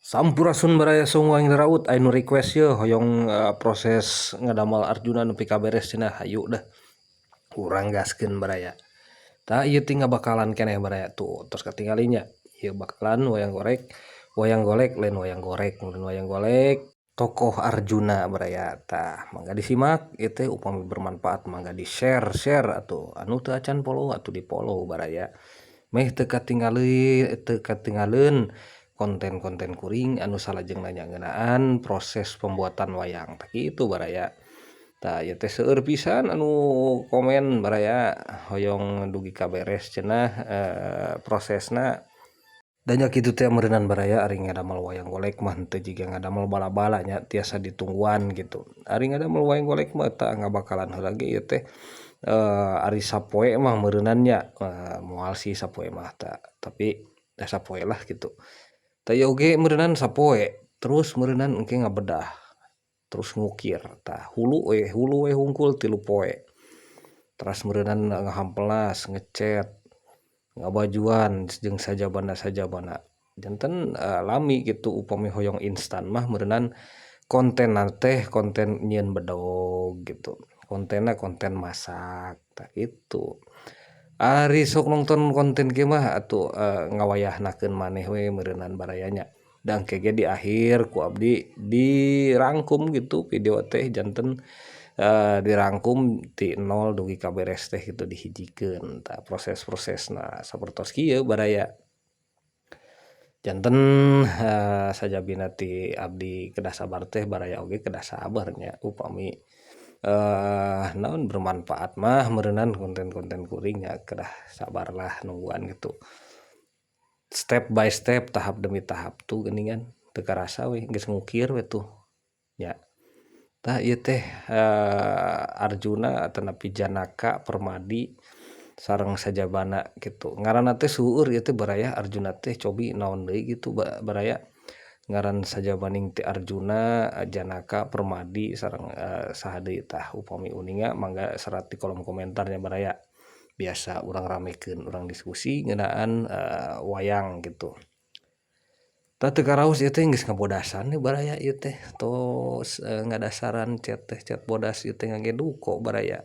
Sampurasun baraya Sung Raut aya nu request ye hoyong proses ngadamal Arjuna nepi ka beres cenah, hayu dah urang gaskeun baraya. Tah ieu teh ngabakalan keneh baraya tuh tos katingali nya ieu bakalan wayang gorek, wayang golek lain wayang gorek, lain wayang golek tokoh Arjuna baraya. Tah mangga disimak ieu teh upami bermanfaat mangga di-share share atuh anu teu acan follow atuh di-follow baraya. Meh teu katingali teu katinggaleun konten-konten kuring anu salajengna ngeunaan proses pembuatan wayang tah kitu baraya. Tah ieu teh seueur pisan anu komen baraya hoyong dugi ka beres cenah prosesna. Da nya kitu teh meureunan baraya ari ngadamel wayang golek mah henteu jiga ngadamel bala-bala nya tiasa ditungguan gitu. Ari ngadamel wayang golek mah tah ngabakalan heula ge ieu teh ari sapoe mah meureunan nya moal sih sapoe mah tah, tapi da sapoe lah gitu. Tah ieu oge meureunan sapoe terus meureunan engke ngabedah terus ngukir tah hulu we hungkul 3 poe. Teras meureunan ngahampelas, ngecet, ngabajuan jeung sajabana-sajabana. Janten lami gitu upami hoyong instan mah meureunan kontenna teh konten nyieun bedog gitu. Kontenna konten masak tah kitu. Ari sok nongton konten kieu mah atuh ngawayahnakeun maneh we meureunan baraya nya. Da engke ge di akhir ku abdi dirangkum gitu video teh janten dirangkum ti 0 dugi ka beres teh gitu dihijikeun tah proses-prosesna sapertos kieu baraya. Janten sajabina ti abdi kedah sabar teh baraya oge kedah sabar nya upami naon bermanfaat mah meureunan konten-konten kuring nya kedah sabarlah nungguan gitu. Step by step, tahap demi tahap tuh geuningan teu karasa we geus ngukir we tuh nya. Tah ieu teh Arjuna atanapi Janaka Permadi sareng sajabana gitu. Ngaranna teh seueur ieu teh baraya Arjuna teh cobi naon deui gitu baraya. Ngaran sajabaning ti Arjuna, Janaka, Permadi sareng saha deui tah upami uninga mangga serat di kolom komentar nya baraya. Biasa urang ramekeun urang diskusi ngeunaan wayang gitu. Tah teu karaos ieu teh geus ngabodasan we baraya ieu teh tos ngadasaran cet teh cet bodas ieu teh ngangge duko baraya.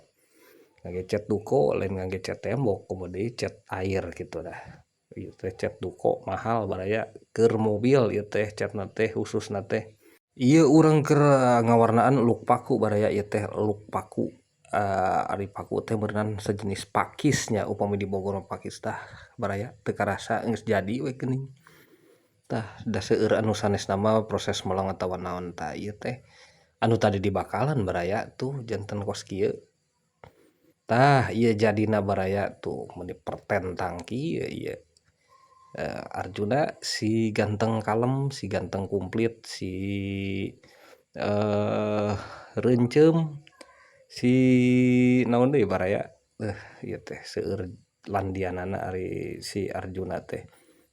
Ngangge cet duko lain ngangge cet tembok komo deui cet air gitu dah. Ieu teh cet duko mahal baraya keur mobil ieu teh cetna teh khususna teh. Ieu urang keur ngawarnaan luk paku baraya ieu teh luk paku. Ari paku teh beuneuran sejenis pakis nya upami di Bogor mah pakis tah baraya teu karasa geus jadi we geuning. Tah da seueur anu sanesna mah proses melong atawa naon tah ieu teh anu tadi dibakalan baraya tuh janten kos kieu. Tah ieu jadina baraya tuh meuni pertentang kieu ieu. Arjuna si ganteng kalem, si ganteng komplit, si reunceum, si naon deui baraya ieu teh seueur landianana ari si Arjuna teh.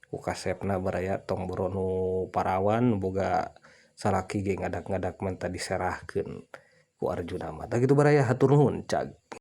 Ku kasepna baraya tong boro nu parawan boga salaki ge ngadak-ngadak menta diserahkeun ku Arjuna mah. Tah kitu baraya hatur nuhun cag.